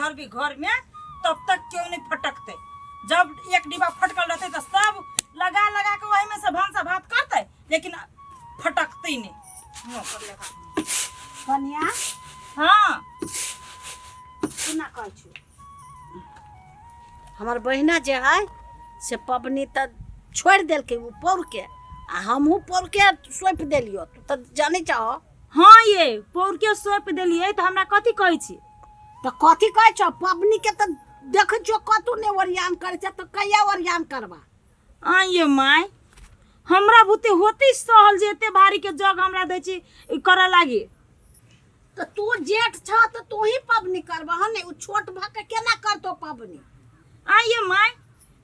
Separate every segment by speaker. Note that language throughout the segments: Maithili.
Speaker 1: धरबी घर में तब तक क्यों नहीं फटकते। जब एक डिब्बा फटकल रहते तो सब लगा लगा के वही में से भनसा भात करते, लेकिन फटकते नहीं। नौकर लेखा।
Speaker 2: कनिया।
Speaker 1: हाँ।
Speaker 2: केना कहै छी, हमर बहिना जे है से पबनी तऽ छोड़ि देलकै ओ पौरके, आ हमहूँ पौरके सौंपि देलियौ। तू तऽ जानै छहो।
Speaker 1: हाँ, ये पौरके सौंपि देलियै तऽ हमरा कथी कहै छी?
Speaker 2: तऽ कथी कहै छौ? पबनीके तऽ देखै छियौ कतहु नहि ओरियान करै छै, तऽ कहिया ओरियान करबा?
Speaker 1: आ ये माय, हमरा बुते होते सहल जे एते भारी के जग हमरा दै छी ई करऽ लागी?
Speaker 2: तऽ तू जेठ छह तऽ तू ही पबनी करबह ने, ओ छोट भऽ के केना करतौ पबनी?
Speaker 1: आ ये माय,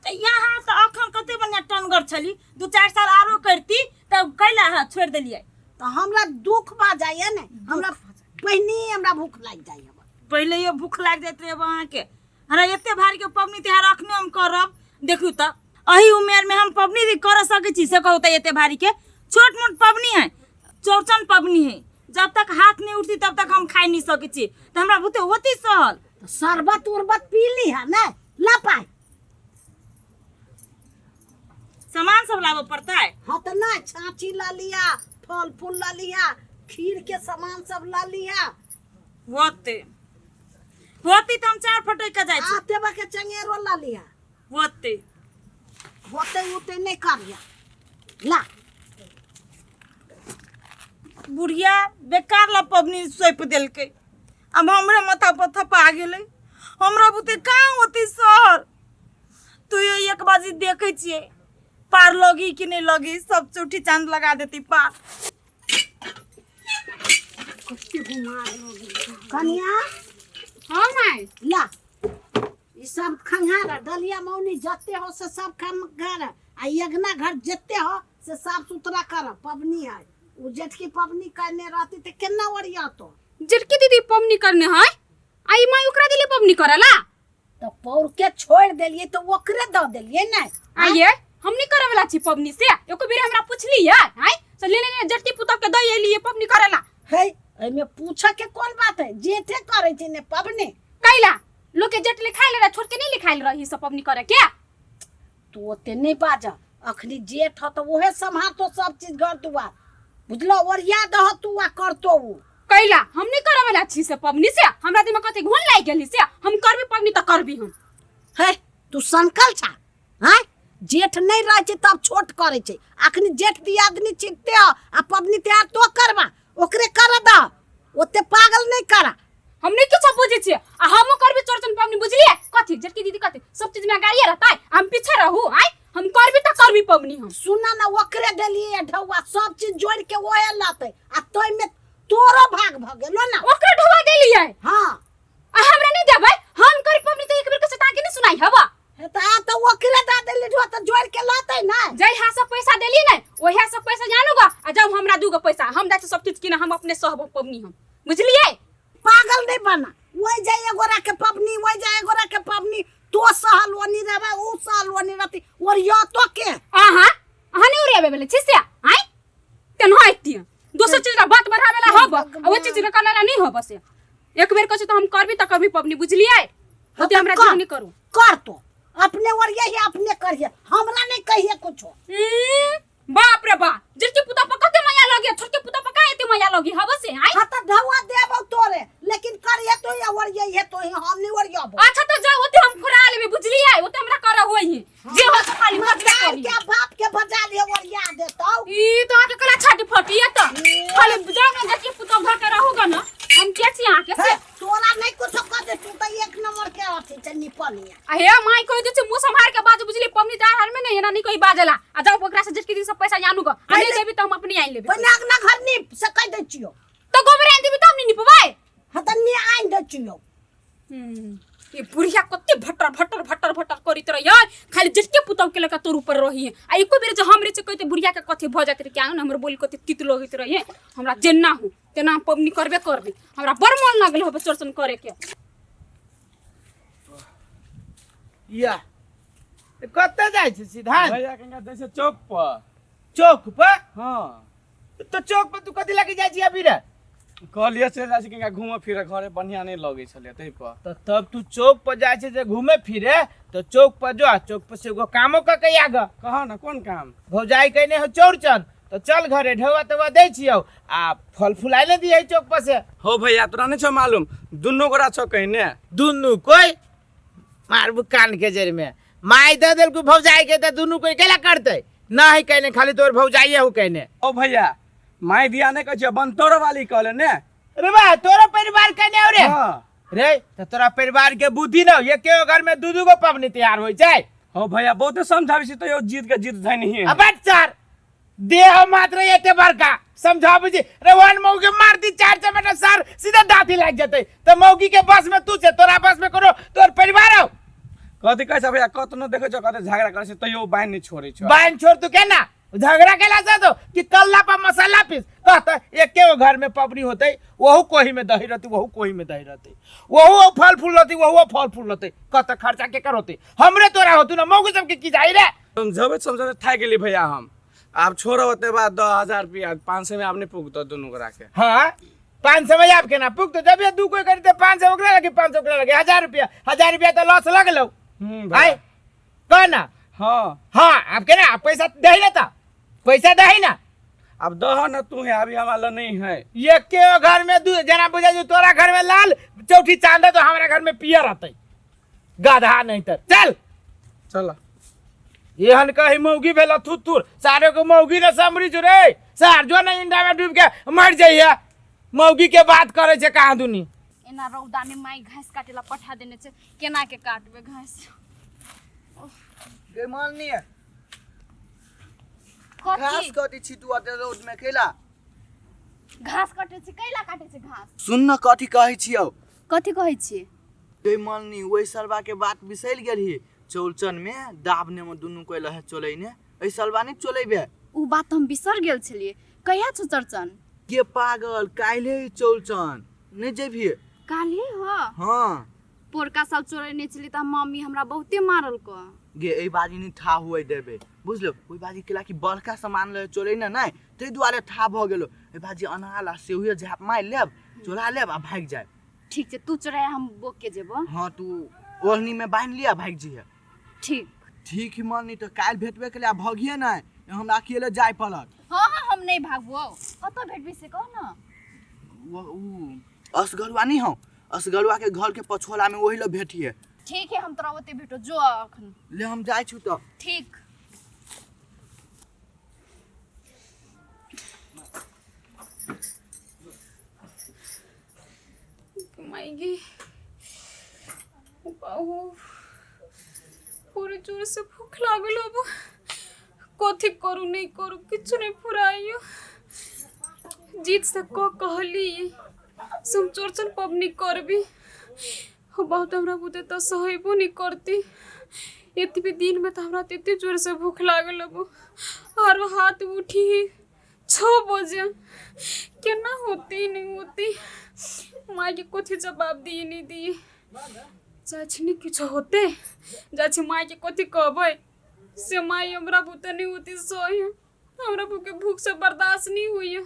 Speaker 1: तऽ यहाँ तऽ अखन कते बढ़िया टनगर छली, 2-4 साल आरो करती तब कैला हाँ छोड़ि देलियै?
Speaker 2: तऽ हमरा दुख भऽ जाइए ने, हमरा पहिने हमरा भूख लागि जाइए।
Speaker 1: पहिले ये भूख लागि जाइत रहै अहाँके। हमरा एते भारी के पबनी तिहार अखने हम करब? देखू तऽ एही उमेर में हम पबनी कर सकै छी से कहू तऽ? एते भारी के छोट मोट पबनी है, चौरचन पबनी है, जब तक हाथ नहीं उठती तब तक हम खाइ नहीं सकै छी, तऽ हमरा बुते होती सहल?
Speaker 2: तऽ शरबत उरबत पी ली है ने, ला पाइ।
Speaker 1: सामान सब लाबऽ पड़तै।
Speaker 2: हाँ तऽ नहि, छाँछी लऽ लिया, फल फूल लऽ लिया, खीर के सामान सब लऽ लिया।
Speaker 1: होते होती तऽ हम चार फटक के जाइ छी।
Speaker 2: आते के चंगेरो लऽ लिया।
Speaker 1: होते।
Speaker 2: होते उते नहीं करिया, ला।
Speaker 1: बुढ़िया बेकार ला पबनी सौंप देलकै, अब हमरे माथा पर थपा गेलै। हमरा बुते कहाँ होती सर? तू ये एक बाजी देखै छियै पार लगी कि नहीं लगी, सब चौठी चांद लगा देती पार।
Speaker 2: कनिया।
Speaker 3: हाँ माय।
Speaker 2: ला ई सब खंघार डलिया मौनी जते हो से सब खंघार, आ अगना घर जते हो से साफ सुथरा कर। पबनी है, उ जेठकी पबनी करने रहती ते केना ओरियातो?
Speaker 3: जेठकी दीदी पबनी करने है आ ई माय ओकरा दिली पबनी करला?
Speaker 2: तो पौर के छोड़ देलिए तो ओकरे दऽ देलिए ने।
Speaker 3: आइए, हम नहीं करे वाला छी पबनी से। एको बेर हमरा पुछली है आइ से ले ले जेठकी पुतह के दई एलिए पबनी करेला।
Speaker 2: है, एहिमे पूछऽ के कोन बात है? जेठे करै छै ने पबनी।
Speaker 3: कैला लोग के जेठ लिखाइल रहे, छोट के नहीं लिखाइल रही सब पबनी करे के?
Speaker 2: तू ओते नहीं बाज। अखनी जेठ ह तऽ ओहे सम्हारतो सब चीज घर दुआर, बुझलो? ओरिया दह तू आ करतो उ।
Speaker 3: कैला हम नहीं करे वाला छी से पबनी से। हमरा दिमाग कथी घुन लागि गेली से? हम करबी पबनी तऽ करबी हम।
Speaker 2: हे, तू सनकल छा? हैं, जेठ नहीं रहे छै तब छोट करे छै। अखनी जेठ दियादनी चिन्हते हो आ पबनी तिहार तो करबा, ओकरे कर दह, ओते पागल नहीं करा।
Speaker 3: हम नहीं किछो बुझै छियै आ हमहूँ करबी चौरचन पबनी, बुझलियै? कथी जेठकी दीदी कथी सब चीज में गाड़िए रहतै, हम पीछे रहू? आइ हम करबी तऽ करबी पबनी हम।
Speaker 2: सुना ना, ओकरे देलिए ढौआ, सब चीज जोड़ के ओहे लतै आ तोय में तोरो भाग भ गेलो ना।
Speaker 3: ओकरे ढौआ देलियै?
Speaker 2: हाँ।
Speaker 3: आ हमरा नहीं देबै? हम करी पबनी तऽ एक बेर के सता के नहीं सुनाई हवा।
Speaker 2: हे तऽ आ तऽ ओकरे दऽ देली ढौआ तऽ जोड़ के लतै ना।
Speaker 3: जहिया से पैसा देली ने ओहिया से पैसा जानू गा, आ जब हमरा दूगो पैसा हम जाइ छी सब चीज किना, हम अपने सहब पबनी हम, बुझलियै?
Speaker 2: पागल नहीं बना। वही जाए एगोरा के पबनी, वही जाए एगोरा के पबनी, तो सहल ओनी रहबे, ऊ सहल ओनी रहती, और यो तो के
Speaker 3: अहाँ अहाँ नहीं उड़ियाबे वाला छी से आइ तेना आइती दोसर चीज ला बात बढ़ावे ला हब आ ओ चीज ला करला नहीं हब से। एक बेर कहै छी तऽ हम करबी तऽ करबी पबनी, बुझलियै? ओते हमरा
Speaker 2: कर।
Speaker 3: ध्यान नहीं करू।
Speaker 2: कर तो अपने और यही अपने करिए, हमरा नहीं कहिए कुछो।
Speaker 3: बाप रे बाप, जेठकी पुतह पर कते माया लगे, छोटकी पुतह पर का एते माया लगे हब से आइ?
Speaker 2: हाँ तऽ ढौआ देबौ तोरे, लेकिन करिए तो या और यही तो ही, हम नहीं और यबो।
Speaker 3: अच्छा तो जाओ, ओते हम फुरा लेबे, बुझलियै? ओते हमरा करऽ होई है जे हो से खाली बजबे
Speaker 2: मजार
Speaker 3: करी।
Speaker 2: के बाप के बजा ले और या देतौ।
Speaker 3: ई तो आके कला छाटी फटी है तो खाली जाओ ना, जेठकी पुतह भर के रहूगा ना, हम के छी अहाँ के से?
Speaker 2: हे, तोरा नहीं कुछो कह दे, तू तो एक नंबर के अथी छै निपनिया।
Speaker 3: आ हे माई, कहि दै छै मुंह सम्हार के बाजू, बुझली? पबनी जा हर में नहीं एना नहीं कोई बाजला। आ जाओ ओकरा से जेठकी दी सब पैसा जानू ग, आ नहीं देबी त हम अपने आनि लेबी।
Speaker 2: पहिने अगना घर नीप से कहि दै छियौ।
Speaker 3: तो गोबर आनि देबी त हम नहीं निपबै?
Speaker 2: हाँ तऽ नी आनि दै छियौ।
Speaker 3: ये बुढ़िया कते भटर भटर भटर भटर करैत रहियै, खाली जेठके पुतहु के लऽ तोर ऊपर रहियै, आ एको बेर जे हमरे से कहते बुढ़िया के कथी भऽ जाइत रहै कि आउ ने हमर बोली कते तीत लगैत रहियै। हमरा जेना हो तेना हम पबनी करबे करबै। हमरा बड़ मन लागल होबे चौरचन करे के।
Speaker 4: या कतऽ जाइ छै सीधा?
Speaker 5: भैया कनिका दै छै चौक पर।
Speaker 4: चौक पर?
Speaker 5: हाँ।
Speaker 4: तो चौक पर तू कथी लगे जाइ छी अभी रे?
Speaker 5: कहलियै चलि जाइ छी कनिका घूमऽ फिरऽ, घरे बढ़िआँ नहि लगै छलै ताहि पर।
Speaker 4: तऽ तब तू चौक पर जाइ छै जे घूमे फिरे, तऽ चौक पर जो आ चौक पर से एगो कामो कऽ के आग।
Speaker 5: कह ने कोन काम?
Speaker 4: भौजाई कहने हो चौरचन, तऽ चल घरे ढेवा तेवा दै छियौ आ फल फूल आइले दिहे चौक पर से।
Speaker 5: हो भैया तोरा नहि छौ मालूम, दुनू गोरा छौ कहने।
Speaker 4: दुनू कोई मारबू कान के जड़ में, माय दे देलकू भौजाई के तऽ दुनू कोई केला करतै? नहीं कहने, खाली तोर भौजाइये हो कहने।
Speaker 5: ओ भैया माय दिया नहि कहै छियौ, बनतोरो वाली कहले ने।
Speaker 4: रे बा तोरा परिवार कहने हो रे?
Speaker 5: हाँ।
Speaker 4: रे तऽ तोरा परिवार के बुद्धि न हो, एके घर में दू दू गो पबनी तैयार होइ छै।
Speaker 5: हो भैया बहुते समझाबै छी तैयो जीत के जीत धनि है।
Speaker 4: अब चार देह मात्र एते बड़का समझा बुझी रे, वन मौगी मार दी चार चमेटा सर सीधा दांती लाग जते। तो मौगी के बस में तू छे, तोरा बस में कोनो तोर परिवार हो?
Speaker 5: कथी कहै छै भैया, कतनो देखै छौ कते झगड़ा करै छै तैयो बान्हि नहि छोड़ै छौ।
Speaker 4: बान्हि छोड़ तू केना झगड़ा केला से तो कि कल्ला पर मसाला पीस कहता। एके गो घर में पबनी होते, वहू कोही में दही रहती, वहू कोही में दही रहती, वहू फल फूल रहती, वहू फल फूल रहते। कहता खर्चा के कर होते? हमरे तोरा होतू ना, मौगी सबके की जाई रे?
Speaker 5: समझाबैत समझाबैत थाकि गेली भैया हम। आब छोड़ब ओते बाद 10,000 रुपया 500 में आब नहि पुगतौ दुनू गोरा के।
Speaker 4: हाँ 500 में आब केना पुगतौ? जब ये दू कोई करते 500 ओकरा लगे, 500 ओकरा लगे, 1000 रुपया, 1000 रुपया तो लॉस लगलो। आय कह ना।
Speaker 5: हाँ।
Speaker 4: हाँ आब केना? आब पैसा दही ना, ता पैसा दही ना।
Speaker 5: अब दह न तू है, अभी हमारा लग नहीं है।
Speaker 4: ये के घर में दू जना बुझा जो तोरा घर में लाल चौथी चांद है तो हमारा घर में पियर रहते, गधा नहीं तर। चल
Speaker 5: चल।
Speaker 4: एहन कही मौगी भेल थुथुर, सारे को मौगी ने समरी जो रे सार जो ने इंडा में डूब के मर जाइए, मौगी के बात करे छे कहाँ दुनी।
Speaker 3: एना रौदा में माई घास काटेला पठा देने छे, केना के काटबे घास?
Speaker 6: गे माननीय
Speaker 3: कथी?
Speaker 6: घास कटी छी तू अते रौद में केला?
Speaker 3: घास काटे छी। कैला काटे छी घास?
Speaker 6: सुन न कथी कहै छियौ।
Speaker 3: कथी कहै छी?
Speaker 6: गे माननी ओहि सरबा के बात बिसरि गेलही? चौरचन में दाबने में दुनू कोई लहे चोलैने, एहि सरबा नहि चोलेबे।
Speaker 3: उ बात हम बिसर गेल छलियै। कहिया छौ चौरचन?
Speaker 6: गे पागल काल्हे चौरचन, नहि जेबही?
Speaker 3: काल्हे हो?
Speaker 6: हाँ।
Speaker 3: पोरका साल चोरेने छली तऽ मम्मी हमरा बहुते मारल क।
Speaker 6: गे एहि बाजी नहि ठा हुए देबे बुझलो। ओहि बाजी केला कि बड़का सामान लए चोलै ने नहि, ताहि दुआरे ठा भऽ गेलो। एहि बाजी अनाल आ सेहुए झाप मारि लेब, चोरा लेब आ भागि जायब।
Speaker 3: ठीक छै, तू चोरा हम बोक के जेबो।
Speaker 6: हाँ तू ओढ़नी में बान्हि लिअ भागि जइहे।
Speaker 3: ठीक
Speaker 6: ठीक ही माननी। तऽ काल्हि भेटबे के लिए, भगिए नहि, हमरा अकेले जाय पड़त।
Speaker 3: हाँ हाँ हम नहीं भागबो। कतऽ भेटबी से कह न।
Speaker 6: ओ असगरुआ नहीं हूँ, असगरुआ के घर के पछोला में वही लो भेटिए।
Speaker 3: ठीक है हम तोरा ओते भेटो, जो अखन।
Speaker 6: ले हम जाइ छी तऽ।
Speaker 3: ठीक। माइगी बाबू पूरे जोर से भूख लागल। अब कथी करू नहीं करू किछु नहीं फुराइयो। जीत से क कहली से हम चौरचन पबनी करबी, बहुत हमरा बुते तो सहेबो नहीं करती। एतबे दिन में तो हमरा एते जोर से भूख लागल। अब आरो हाथ उठी 6 बजे केना होती नहीं होती? माँ के कथी जवाब दिए नहीं दिए? चाची नहीं किछु होते जाची माँ के कथी कहबै से? माई हमरा बुते नहीं होती सही, हमरा भूखे भूख से बर्दाश्त नहीं हुई।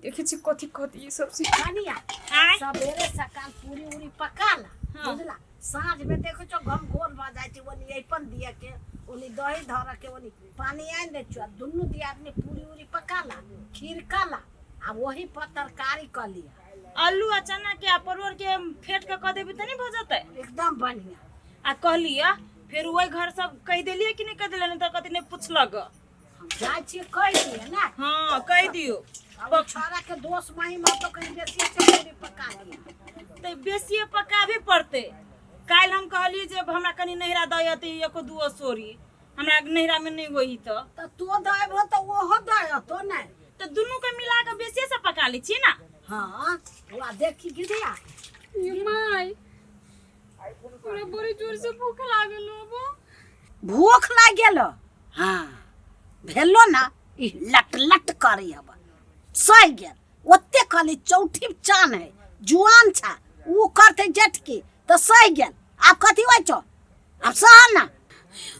Speaker 3: देखै छी कथी कहती ई सबसे।
Speaker 2: कनिया
Speaker 1: आँय?
Speaker 2: सवेरे सकाल पूरी उरी पका ला बुझला। साँझ में देखो छो घम गोल भ जाइ छै, ओनी अइपन दिए के, ओनी दही धर के, ओनी पानी आनि दै छौ। दुनू दियादनी पूरी उरी पका ला, खीर का ला आ वही पर तरकारी क लिया।
Speaker 1: आलू आ चना के आ परोड़ के फेट के कऽ देबी तऽ नहि भऽ जेतै?
Speaker 2: एकदम बढ़िया।
Speaker 1: आ कहलियै फेर ओहि घर सब कहि देलियै कि नहि कहि देलियै? नहि तऽ कथी नहि पुछलक।
Speaker 2: हम जाइ छियै कहि दियै ने।
Speaker 1: हाँ कहि दियौ।
Speaker 2: अब ओ छोरा के दोस्त महिम हो तो कहीं बेसी से पूरी पका दिया
Speaker 1: तऽ बेसिए पकाबे पड़तै। काल्हि हम कहलियै जे हमरा कनि नैहरा दऽ अतै एको दूओ सोरी, हमरा नैहरा में नहि होई। तऽ
Speaker 2: तऽ तो दएबो तऽ ओहो दए तो नहि।
Speaker 1: तऽ दुनू के मिला कऽ बेसिए से पका लै छियै ने।
Speaker 2: हाँ वहाँ देखी गिरिया।
Speaker 3: ये माई हमरा बड़ी जोर से भूख लागल अब।
Speaker 2: भूख लागि गेल? हाँ भेलो ना, ई लट लट करी अब सही गेल। ओते कहली चौठी चान है, जुआन छा, ऊ करते जेठकी तऽ सही गेल। आब कथी होइ छौ? आब सह ना।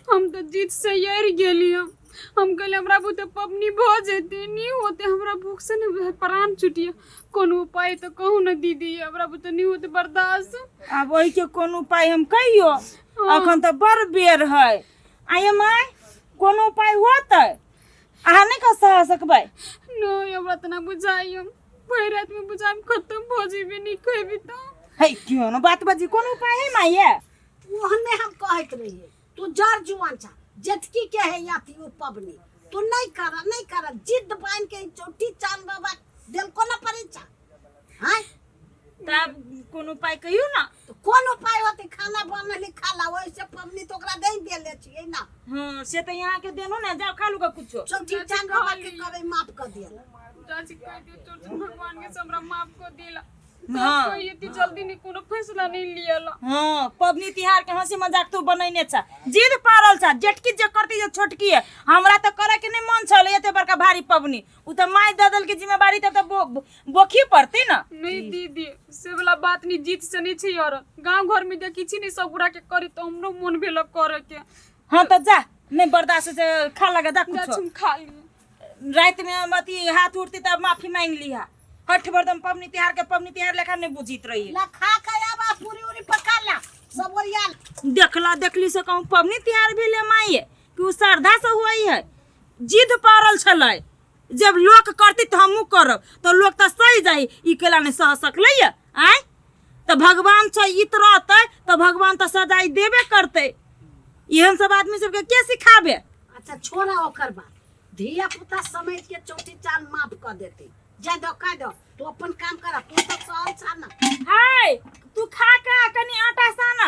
Speaker 3: हम तो जीत से यर गेली। हम हम कहले हमरा बुते पबनी भऽ जेतै, नहीं होते हमरा भूख से नहीं प्राण छुटिए। कोनो उपाय तो कहू ना दीदी, हमरा बुते नहीं होते बर्दाश्त।
Speaker 1: आब ओहिके कोनो उपाय हम कहियो? अखन तऽ बड़ बेर है। आये माय, कोनो उपाय होतै? अहाँ नहि कऽ सह सकबै?
Speaker 3: नहीं, हमरा तऽ ना बुझाइ, हम भरि राति में बुझाइ खत्म भऽ जेबै, नहीं खेबी तऽ।
Speaker 1: है क्यों न बात बाजी, कोनो उपाय है माये?
Speaker 2: ओहने हम कहैत रहिए, तू जर जुआन छा, जेठकी के है अथी ओ पबनी, तू नहीं कर नहीं कर, जिद बांध के चौठी चांद बाबा देलको ना परीक्षा हाँ।
Speaker 1: तब कोनो उपाय कहियो ना।
Speaker 2: तो कोन उपाय होते? खाना बनल खा ला, ओइसे पबनी तो ओकरा नहीं देले छियै ना।
Speaker 1: हाँ से तऽ यहाँ के देनो ना, जाओ खा लूगा कुछो।
Speaker 2: चौठी चांद बाबा के कभी माफ कर दिया।
Speaker 3: चाची कह दियो चौरचन भगवान के से हमरा माफ कर देला।
Speaker 1: हाँ।
Speaker 3: कोई इतनी जल्दी नहीं कोनो फैसला नहीं लियला।
Speaker 1: हाँ, पबनी तिहार के हंसी मजाक तू बनैने छ, जिद पारल छ। जेठकी जे करती जे छोटकी है, हमरा तऽ करे के नहीं मन छल एते बड़का भारी पबनी। उ तऽ my they देलके जिम्मेवारी, तब तऽ बोखी पड़ती ना।
Speaker 3: नहीं दीदी, से वाला बात नहीं, जीत से नहीं छै और गांव घर में देखी छी नहीं सब गोरा के करे तो हमरो मन भेल करे के।
Speaker 1: हाँ तऽ जा, नहीं बर्दाश्त से खा लगा जा
Speaker 3: जा
Speaker 1: कुछो।
Speaker 3: हम खा लिए।
Speaker 1: रात में अथी हाथ उठती तब माफी मांग लिहा। हठ बरदम पबनी तिहार के पबनी तिहार लेखा नहीं बुझित रही।
Speaker 2: ला खा के आबा, पूरी उरी पका ला सब ओरिया।
Speaker 1: देखला देखली से कहूँ पबनी तिहार भी ले माई है कि उ श्रद्धा से हुई है। जिद पारल छलै, जब लोक करती तो हमहूँ करब, तो लोक तऽ सही जाई, ई केला नहीं सह सकलै है। आँय तऽ भगवान छै, ई तऽ रहतै तऽ भगवान तऽ सजाई देबे करतै। एहन सब आदमी सबके के सिखाबे?
Speaker 2: अच्छा छोड़ा ओकर बात, धिया पुता समझ के चौठी चाल माफ कर देते। जा दो कह दो, तू अपन काम कर, तू तो सहल छा ना।
Speaker 1: हाय तू खा के कनी आटा साना।